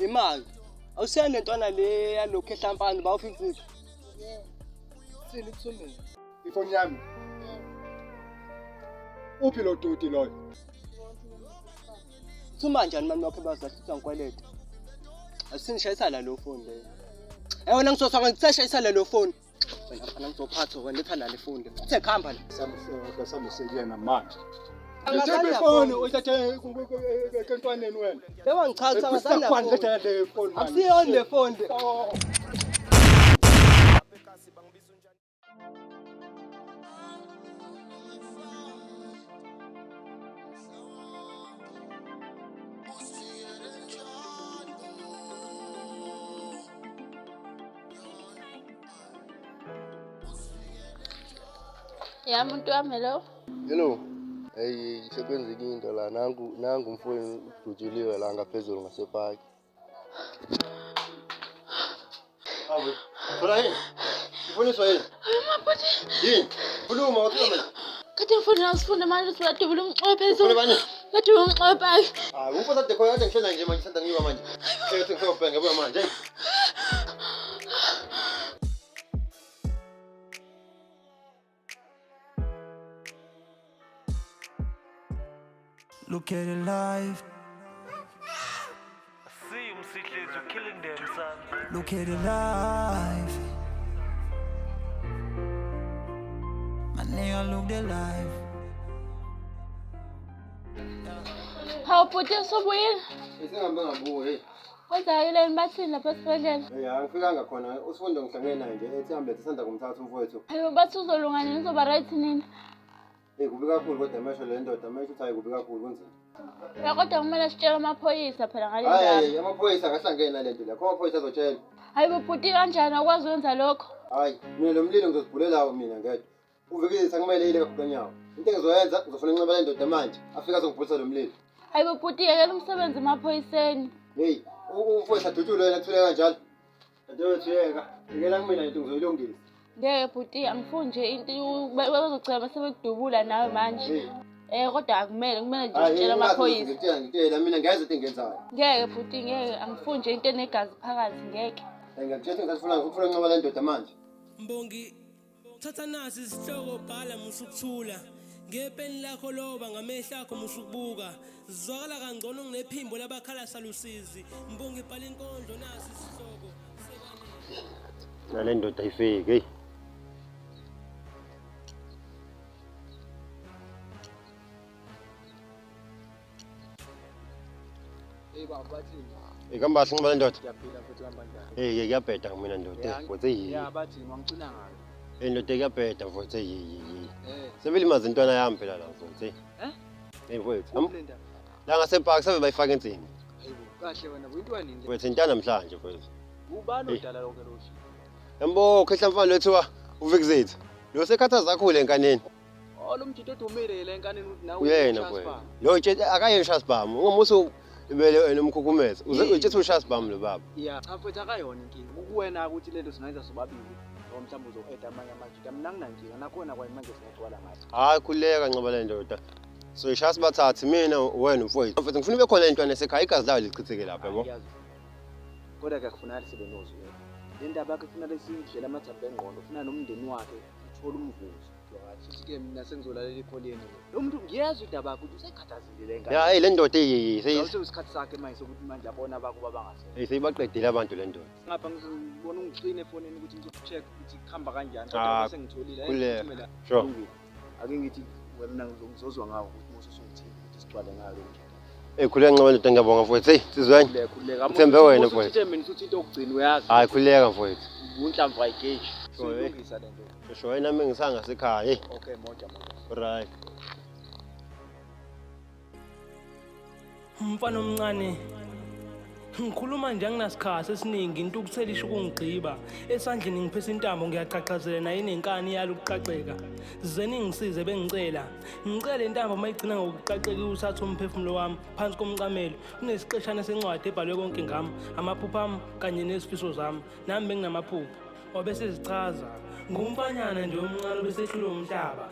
Imali. Awusiyani lentwana le yalokhu ehlampani bawufikisile. Yeah. Sini kuthumele. Ifoni yami. Uphi lo doti loyo? Thuma njani mami wakho bazahlutha ngikweleta? Asinishayisa la lo phone leyo. Eh wena ngizosanga ngisashayisa la lo phone. Wena mfana ngizophatha wena letha la le phone le. Uthe khamba la. Samsekuyena manje. Ngithe ifoni uyithathe entwaneni wena. Lewa ngichaza ngasana. Letha le phone manje. Akusiyona le phone le. Ya muntu wami, hello. Hello. Hey, sekwenzeka into la nangu umfowenu udutshuliwe la ngaphezulu ngasepaki. Awu, thola yini? Ufuniswa yini? Mabhuti. Yini? Khuluma wakhuluma. Kade ngifuna ngisifunda manje siwadubula umxoxo phezulu. Ufuna bani? Kadubula umxoxo epaki. Ah, umfo sade khona kade ngihlala nje manje sanda ngiwa manje. Sethi ngisobhenga yabo manje. Look at the life. I see you, you're killing them, son. Look at the life. My nigga, look the life. Hawu bhuti usubuyile? Isingabe ngabuye hey. Kwenzakaleni bathini lapha esibhedlela? Hey, angifikanga khona. Usifundo ngihlangene naye nje ethi ambethe sanda kumthatha umfowethu. Hayibo bathi uzolunga nini uzoba right nini? Hey, kubi kakhulu kodwa mesho le ndoda mesho uthi hayi kubi kakhulu kunzima. Ya kodwa kumele sitshele amaphoyisa phela ngale ndaba. Hayi, amaphoyisa akahlangene nale nto la. Khona amaphoyisa azotshela. Hayibo bhuti kanjani akwazi ukwenza lokho? Hayi, mina lo mlilo ngizozibhulela mina ngedwa. Uvikizisa kumele ile kakhulu. Into engizoyenza ngizofuna inxeba le ndoda manje. Afika azongibhulisa lo mlilo. Hayibo bhuti yekela umsebenzi emaphoyiseni. Hey, umfowethu adutshulwe yena kuthule kanjalo. Dadewethu yeka, yekela kumina into ngizoyilungisa. Ngeke bhuti angifuni nje into bazogcina bese bekudubula nawe manje. Kodwa akumele kumele nje sitshele amaphoyisa. Ngitshela mina ngiyazi into engiyenzayo. Ngeke bhuti ngeke angifuni nje into enegazi phakathi ngeke. Ngiyakutshela ngisafuna ngifuna inxeba le ndoda manje. Mbongi thatha nasi isihloko bhala musukuthula. Ngepeni lakho loba ngamehlo akho musukubuka. Zwakala kangcono nginephimbo labakhala salusizi. Mbongi bhala inkondlo nasi isihloko. Nale ndoda ayifiki hey. Hey baba bathini? Ikambahle ngoba le ndoda. Ngiyaphila futhi hamba njani? Hey, kuyabheda mina ndoda. Mfowethu hey. Ya bathini wangicina ngayo. Hey ndoda kuyabheda mfowethu hey. Eh. Sebelimaza intwana yami phela la mfowethu. Eh? Hey mfowethu. La ngasepaki sabe bayifaka insimbi. Hayibo kahle wena kuyintwana nini? Mfowethu intwana namhlanje mfowethu. Ubani odala lonke lo shi? Yambo khehla mfana lethiwa uVikizitha. Lo sekhathaza kakhulu enkaneni. Oh lo mjito odumile le enkaneni uthi nawe uyena mfowethu. Lo akayena ushasibhamu. Ungamusu ibele enomkhukhumeza. Uze utshethe ushasibhamu lo baba. Yeah, cha mfowethu akayona inkinga. Kukuwena ukuthi lento singayenza sobabili. Noma mhlawumbe uzo-add amanye amajita. Mina nginankinga nakhona kwayimanje singagcwala ngayo. Hayi khuleka ncoba le ndoda. So ishaya sibathathe mina wena mfowethu. Mfowethu ngifuna ube khona intwana esekhaya igazi layo lichitheke lapha yabo. Kodwa ke kufuneka sibe nozwelo. Le ndaba yakhe kufuna lesindlela amathambo engqondo, ufuna nomndeni wakhe uthole umvuzo. Futhi ke mina sengizolalela ikholeni. Lo muntu ngiyezwa indaba yakhe ukuthi usekhathazile le ngane. Ya hey le ndoda eyiyi sekuyisikhathi sakhe manje sokuthi manje abona abakuba bangasekho. Hey seyibaqedile abantu le ndoda. Ngapha ngizobona ungicine efonini ukuthi ngizocheck ukuthi kuhamba kanjani kodwa sengitholile. Sure. Ake ngithi wena ngizozwa ngawo ukuthi mose usungithini ukuthi sigcwale ngayo lo mjita. Hey khuleka nceba ndoda ngiyabonga mfowethu. Hey sizweni. Khuleka. Uthembe wena mfowethu. Uthembe mina uthi into yokugcina uyazi. Hayi khuleka mfowethu. Unhlamvu ayigeji. Siyilungisa le nto. Sho wena mina ngisangasekhaya hey. Okay moja moja. Right. Umfana omncane ngikhuluma nje anginasikhathi esiningi intukuthelo isho ukungigqiba esandleni ngiphesa intambo ngiyaqhaqhazela nayo inenkani yalo ukuqaqeka zeni ngisize bengicela ngicela intambo mayigcina ngokuqaqeka usatha umphefumulo wami phansi komcamelo kunesiqeshana sencwadi ebhalwe konke ngami amaphupho ami kanye nezifiso zami nami benginamaphupho wabe sezichaza ngumfanyana nje omncane obesehlulwe umhlaba.